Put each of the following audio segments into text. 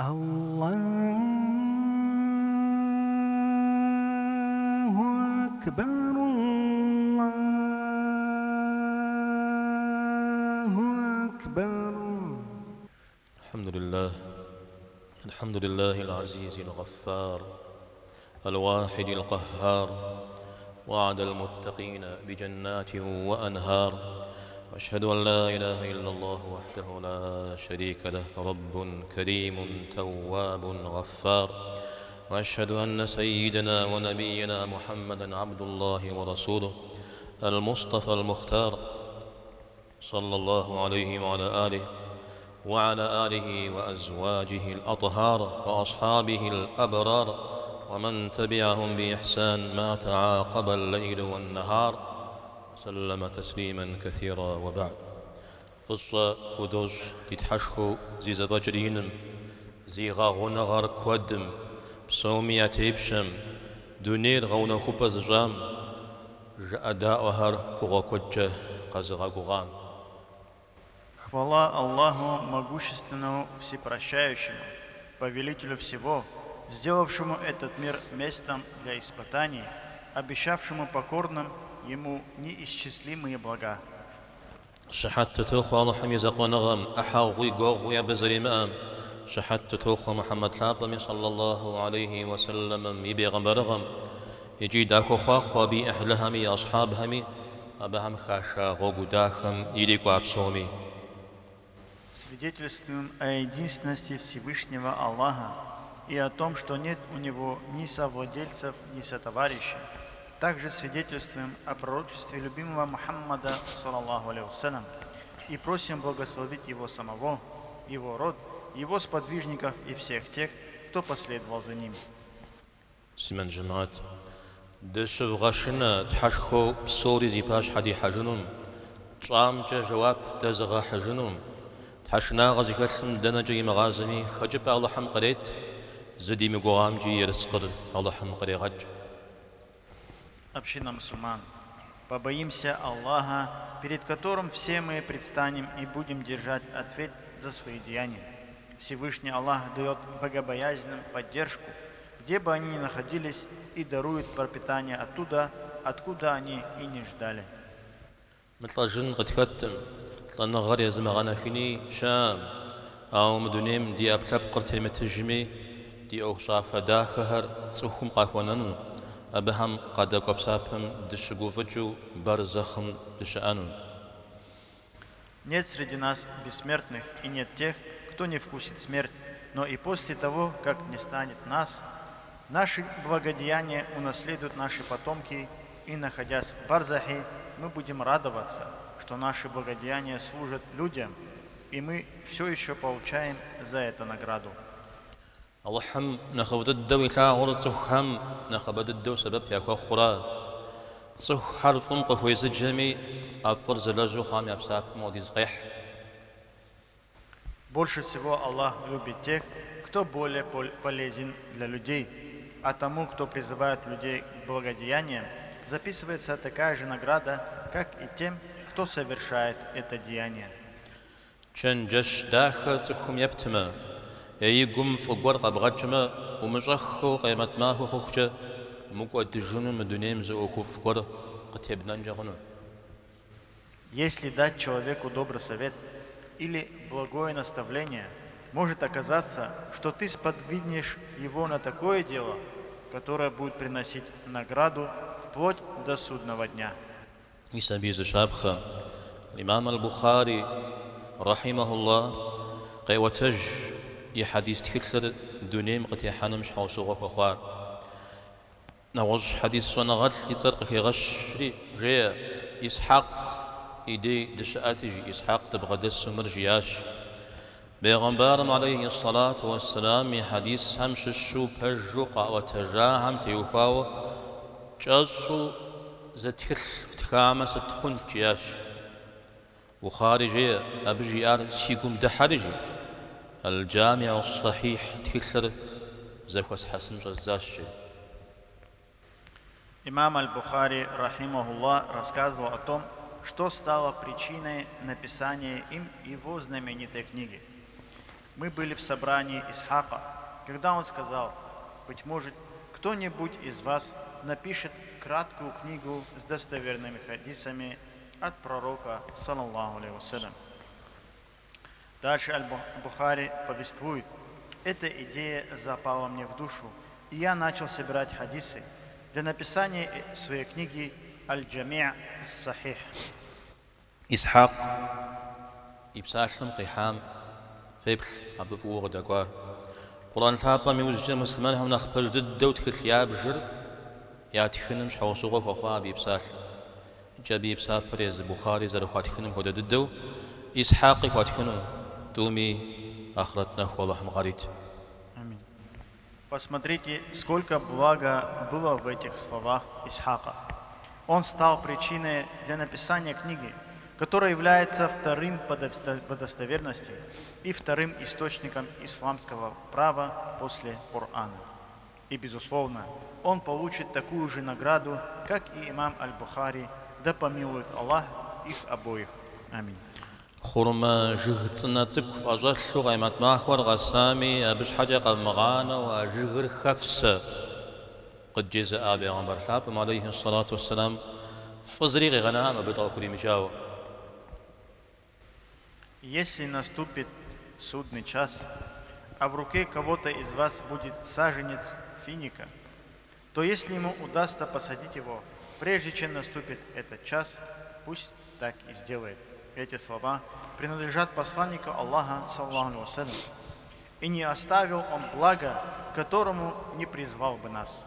Аллаху акбар, Аллаху акбар. الحمد لله الحمد لله العزيز الغفار الواحد القهار وعد المتقين بجنات وأنهار وأشهد أن لا إله إلا الله وحده لا شريك له رب كريم تواب غفار وأشهد أن سيدنا ونبينا محمدا عبد الله ورسوله المصطفى المختار صلى الله عليه وعلى آله وعلى آله وأزواجه الأطهار وأصحابه الأبرار ومن تبعهم بإحسان ما تعاقب الليل والنهار وسلم تسليما كثيرا وبعد Фӏыщӏэ худощӏ ди Тхьэшхуэу зи зэфӏэкӏыр иным, зи гъэгъуныгъэр куэдым, псоми я тепщэм, дунейр гъэунэхупӏэ зыщӏам, жыӏэдаӏуэхэр фӏыгъуэ куэдкӏэ къэзыгъэгугъам. Хвала Аллаху Могущественному Всепрощающему, Повелителю всего, сделавшему этот мир местом для испытаний, обещавшему покорным Ему неисчислимые блага. Щыхьэт дытохъуэ Алыхьым и закъуэныгъэм, ӏыхьэгъуи гуэгъуи абы зэримыӏэм. Щыхьэт дытохъуэ Мухьэммэд лъапӏэми саллаллаху алейхи уэсэлэмым и бегъымбарыгъэм, икӏи дахуохъуахъуэ абы и ӏыхьлыхэми и асхьабхэми, абыхэм хаша гъуэгу дахэм ирикӏуа псоми. Свидетельствуем о единственности Всевышнего Аллаха и о том, что нет у Него ни совладельцев, ни сотоварищей. Также свидетельствуем о пророчестве любимого Мухаммада, саллаллаху алейхи вассалям, и просим благословить его самого, его род, его сподвижников и всех тех, кто последовал за ним. Муслъымэн жэмыхьэт, дыщывгъэшынэ Тхьэшхуэу псори зи пащхьэ дихьэжынум, тщӏамкӏэ жэуап дэзыгъэхьыжынум, тхьэшынагъэ зыхэлъым дэнэкӏэ имыгъазэми, хэкӏыпӏэ Алыхьым кърет, зыдимыгугъамкӏи ерыскъыр Алыхьым кърегъэкӏ. Община мусульман, побоимся Аллаха, перед которым все мы предстанем и будем держать ответ за свои деяния. Всевышний Аллах дает богобоязненным поддержку, где бы они ни находились, и дарует пропитание оттуда, откуда они и не ждали. Мылӏэжын къытхэткъым, лӏэныгъэр езымыгъэнэхыни щыӏэкъым, ауэ мы дунейм ди ӏэпкълъэпкъыр темытыжми, ди ӏуэхущӏафэ дахэхэр цӏыхум къахуэнэну, абыхэм къадэкӏуэ псапэм дыщыгуфӏыкӏыу бэрзэхъым дыщыӏэну. Нет среди нас бессмертных и нет тех, кто не вкусит смерть, но и после того, как не станет нас, наши благодеяния унаследуют наши потомки, и, находясь в Барзахе, мы будем радоваться, что наши благодеяния служат людям, и мы все еще получаем за это награду. Алыхьым нэхъыфӏ дыдэу илъагъур цӏыхухэм нэхъыбэ дыдэу сэбэп яхуэхъура. Цӏыхухэр фӏым къыхуезыджэми, а фӏыр зылэжьу хъуам я псапэм хуэдиз къехь. Больше всего Аллах любит тех, кто более полезен для людей, а тому, кто призывает людей к благодеяниям, записывается такая же награда, как и тем, кто совершает это деяние. Чэнджэщ дахэ цӏыхум ептмэ, е и гум фӏы гуэр къэбгъэкӏмэ, умыщӏэххэу къемэт махуэ хъухукӏэ мыкӏуэдыжыну мы дунейм зы ӏуэхуфӏ гуэр къытебнэнкӏэ хъуну. Если дать человеку добрый совет или благое наставление, может оказаться, что ты сподвигнешь его на такое дело, которое будет приносить награду вплоть до судного дня. Мис абы и зы щапхъэ. Имам аль-Бухари, рахьимахуллах, къеӏуэтэж и хьэдис тхылъыр дунейм къытехьэным щхьэусыгъуэ хуэхъуар. Нэгъуэщӏ хьэдис щӏэныгъэлӏ и цӏэр къыхегъэщри, жеӏэ, Исхьэкъ и дей дыщыӏэти, жи, Исхьэкъ дыбгъэдэсу мыр жиӏащ. Бегъымбарым алейхи сэлату уэсселам и хьэдисхэм щыщу пэжу къаӏуэтэжахэм теухуауэ кӏэщӏу зы тхылъ фтхамэ сыт хъунт, жиӏащ. Бухъари жеӏэ, абы жиӏар си гум дыхьэри, жи, Аль-Джамиу ас-Сахихь тхылъыр зэхуэсхьэсын щӏэздзащ, жи. Имам Аль-Бухари, рахимахуллах, рассказывал о том, что стало причиной написания им его знаменитой книги. Мы были в собрании Исхака, когда он сказал, «Быть может, кто-нибудь из вас напишет краткую книгу с достоверными хадисами от пророка, صلى الله عليه وسلم». Дальше Аль-Бухари повествует, эта идея запала мне в душу, и я начал собирать хадисы для написания своей книги Аль-Джами' Сахих. Исхьакъ и псалъэм къихьам феплъ абы фӏыуэ къыдэкӏуар. Къурӏэн лъапӏэм иужькӏэ муслъымэнхэм нэхъ пэж дыдэу тхылъ ябжыр ятхыным щхьэусыгъуэ хуэхъуа абы и псалъэр. Икӏи абы и псапэр езы Бухъари зэрыхуатхыным хуэдэ дыдэу Исхьакъи хуатхыну, тӏуми ахърэт нэху Алыхьым къарит. Амин. Посмотрите, сколько блага было в этих словах Исхака. Он стал причиной для написания книги, которая является вторым по достоверности и вторым источником исламского права после Корана. И, безусловно, он получит такую же награду, как и имам Аль-Бухари, да помилует Аллах их обоих. Аминь. Хъурмэ жыг цӏынэ цӏыкӏу фӏэщӏэлъу къемэт махуэр къэсами, абы щхьэкӏэ къэвмыгъанэу а жыгыр хэфсэ, къыджезыӏа бегъымбар лъапӏэм, алейхи сэлату уэсселам, фӏы зыри къигъэнаӏым абы дыкъыхуримыджауэ. Если наступит судный час, а в руке кого-то из вас будет саженец финика, то если ему удастся посадить его, прежде чем наступит этот час, пусть так и сделает. Эти слова принадлежат посланнику Аллаха, صلى الله عليه И не оставил он блага, которому не призвал бы нас.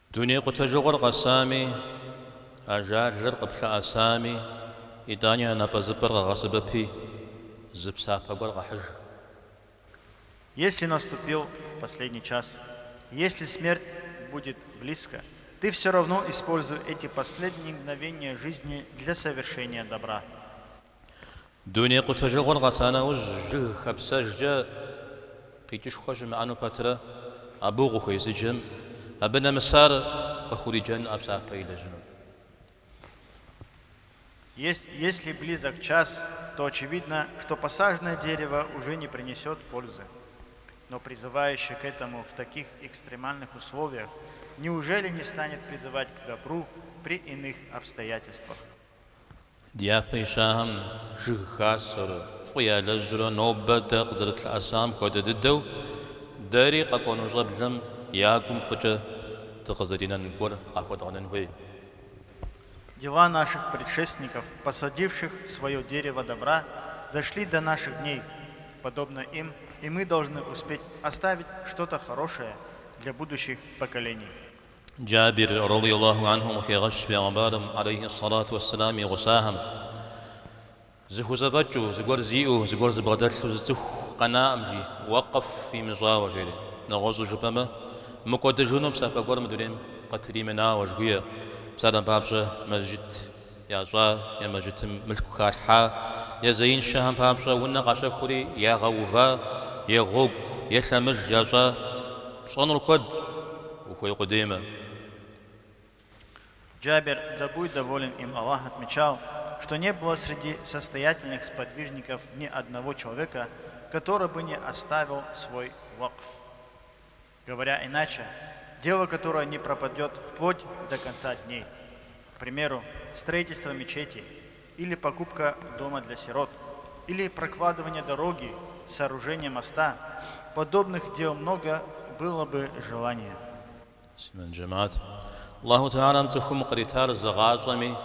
Дуней къутэжыгъуэр къэсами, ажалыр къыплъэӏэсами, итӏани а напӏэзыпӏэр къэгъэсэбэпи, зы псапэ гуэр къэхьыж. Если наступил последний час, если смерть будет близко, ты все равно используй эти последние мгновения жизни для совершения добра. Дуней къутэжыгъуэр къэса нэужь, жыг хэпсэжкӏэ къикӏышхуэ щымыӏэну пэтрэ, абы укъыхуезыджэм, абы нэмысар къыхуриджэнкъэ псапэ илэжьыну. Если близок час, то очевидно, что посаженное дерево уже не принесет пользы. Но призывающий к этому в таких экстремальных условиях, неужели не станет призывать к добру при иных обстоятельствах? Ди япэ ищахэм жыг хасэрэ, фӏы ялэжьурэ нобэ дэ къызэрытлъэӏэсам хуэдэ дыдэу, дэри къэкӏуэну щӏэблэм я гум фӏыкӏэ дыкъызэринэн гуэр къахуэдгъэнэн хуей. Дела наших предшественников, посадивших свое дерево добра, дошли до наших дней. Подобно им, и мы должны успеть оставить что-то хорошее для будущих поколений. Джабир, радий Аллаху анху, къыхегъэщ бегъымбарым, алейхи ссалату уэсселам, и гъусахэм, Зыхузэфӏэкӏыу, зыгуэр зиӏэу, зыгуэр зыбгъэдэлъу зы цӏыху къэнаӏым, жи, уэкъыф имыщӏауэ, жери. Нэгъуэщӏу жыпӏэмэ, мыкӏуэдыжыну псапэ гуэр мы дунейм къытримынауэ, жыхуиӏэ. Псалъэм папщӏэ, мэжджыт ящӏа е мэжджытым мылъку халъхьа, е зеиншэхэм папщӏэ унэ къащэхури ягъэува, е гъуэгу, е лъэмыж ящӏа. Пщӏэнур куэд, ухуей къудеймэ. Джабир, да будет доволен им Аллах, отмечал, что не было среди состоятельных сподвижников ни одного человека, который бы не оставил свой вакф. Говоря иначе, дело, которое не пропадет вплоть до конца дней. К примеру, строительство мечети или покупка дома для сирот, или прокладывание дороги, сооружение моста. Подобных дел много было бы желание. Муслъымэн жэмыхьэт. Аллаху Тэхьэлам цӏыхум къритар зы гъащӏэми,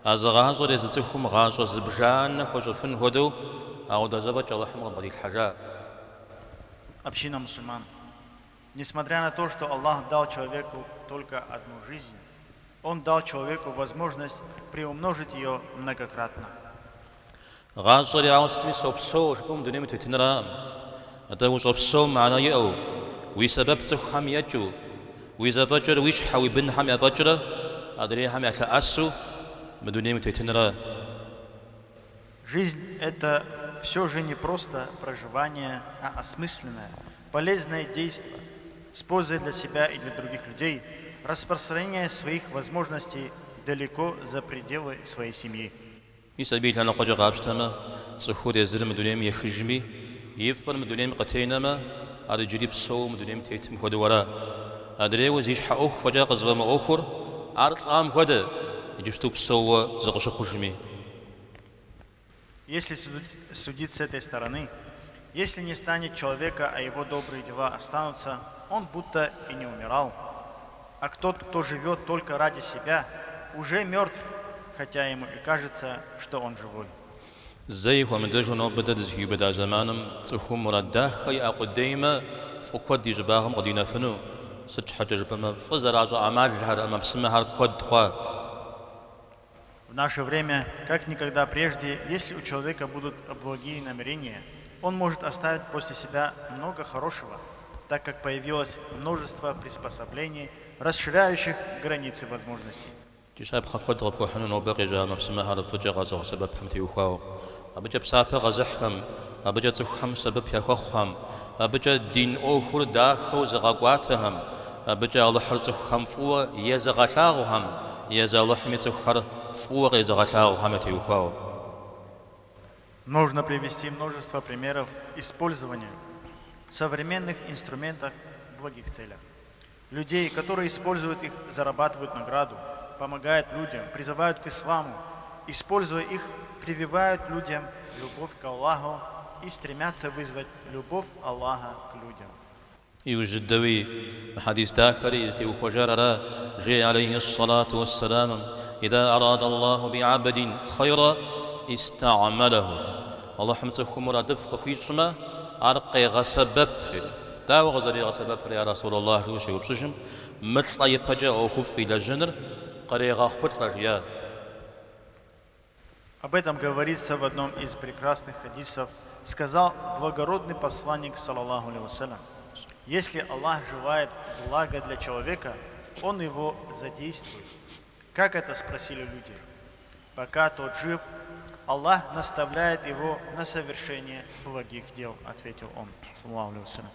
а зы гъащӏэр езы цӏыхум гъащӏэ зыбжанэ хуэщӏыфын хуэдэу ауэдэ зэфӏэкӏ Алыхьым къыбгъэдилъхьэжа. Община мусульман. Несмотря на то, что Аллах дал человеку только одну жизнь, Он дал человеку возможность приумножить ее многократно. Гъащӏэри ауэ сытми сопсэу жыпӏэу мы дунейм утетынракъым. Атӏэ ущӏэпсэум мыхьэнэ иӏэу, уи сэбэп цӏыхухэм екӏыу, уи зэфӏэкӏыр уи щхьэ, уи бынхэм яфӏэкӏрэ адрейхэм ялъэӏэсу мы дунейм утетынра. Жизнь – это все же не просто проживание, а осмысленное, полезное действо с пользой для себя и для других людей, распространение своих возможностей далеко за пределы своей семьи. Мис абы и лъэныкъуэкӏэ къапщтэмэ, цӏыхур езыр мы дунейм ехыжми, и фӏыр мы дунейм къытенэмэ, ар иджыри псэууэ мы дунейм тетым хуэдэу ара. Адрейуэ зи щхьэ ӏуэху фӏэкӏа къызыфӏэмыӏуэхур, ар лӏам хуэдэ, иджыпсту псэууэ зыкъыщыхъужми. Если судить с этой стороны, если не станет человека, а его добрые дела останутся, он будто и не умирал. А тот, кто живет только ради себя, уже мертв, хотя ему и кажется, что он живой. Зэи хуэмыдэжу нобэ дэ дызыхиубыда зэманым цӏыхум мурад дахэ иӏэ къудеймэ, фӏы куэд и щӏыбагъым къыдинэфыну, сыт щхьэкӏэ жыпӏэмэ, фӏы зэращӏэ ӏэмалхэр, ӏэмэпсымэхэр куэд хъуа. В наше время, как никогда прежде, если у человека будут благие намерения, он может оставить после себя много хорошего, так как появилось множество приспособлений, расширяющих границы возможностей. Икӏи щапхъэ куэд къыпхуэхьыну нобэ къежьа ӏэмэпсымэхэр фӏыкӏэ къэзыгъэсэбэпхэм теухуауэ. Абыкӏэ псапэ къэзыхьхэм, абыкӏэ цӏыхухэм сэбэп яхуэхъухэм, абыкӏэ дин ӏуэхур дахэу зыгъэкӏуатэхэм, абыкӏэ Алыхьыр цӏыхухэм фӏыуэ езыгъэлъагъухэм, езы Алыхьми цӏыхухэр фӏыуэ къезыгъэлъагъухэм ятеухуауэ. Можно привести множество примеров использования современных инструментов в благих целях. Людей, которые используют их, зарабатывают награду, помогают людям, призывают к исламу, используя их, прививают людям любовь к Аллаху и стремятся вызвать любовь Аллаха к людям. Иужь дыдэуи мы хьэдис дахэри зытеухуэжар ара, жеӏэ алейхи ссалату уэсселамым, Иза арада Аллаху би абдин хъайра иста'малаху, Алыхьым цӏыхум мурадыфӏ къыхуищӏмэ, ар къегъэсэбэп, жери. Дауэ къызэригъэсэбэпыр, я Расул Аллах, жиӏэу щеупщӏыжым, мылӏэ ипэкӏэ ӏуэхуфӏ илэжьыныр кърегъэхъулӏэ, жиӏа. Об этом говорится в одном из прекрасных хадисов, сказал благородный посланник, саллаллаху алейхи вассалям, если Аллах желает блага для человека, он его задействует. Как это спросили люди? Пока тот жив, Аллах наставляет его на совершение благих дел, ответил он. Саллаллаху алейхи вассалям.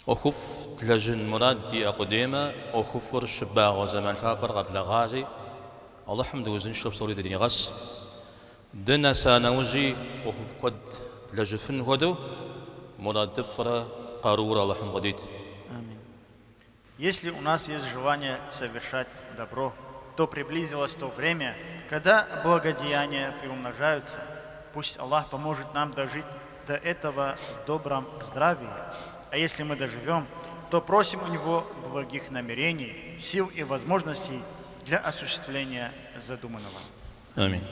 ӏуэхуфӏ длэжьын мурад диӏэ къудеймэ, ӏуэхуфӏыр щыбагъуэ зэман лъапӏэр къэблэгъащи, Алыхьым дыузыншэу псори дригъэс. Дынэса нэужьи ӏуэхуфӏ куэд длэжьыфын хуэдэу мурадыфӏрэ къарурэ Алыхьым къыдит. Амин. Если у нас есть желание совершать добро, то приблизилось то время, когда благодеяния приумножаются. Пусть Аллах поможет нам дожить до этого в добром здравии. А если мы доживем, то просим у Него благих намерений, сил и возможностей для осуществления задуманного. Амин.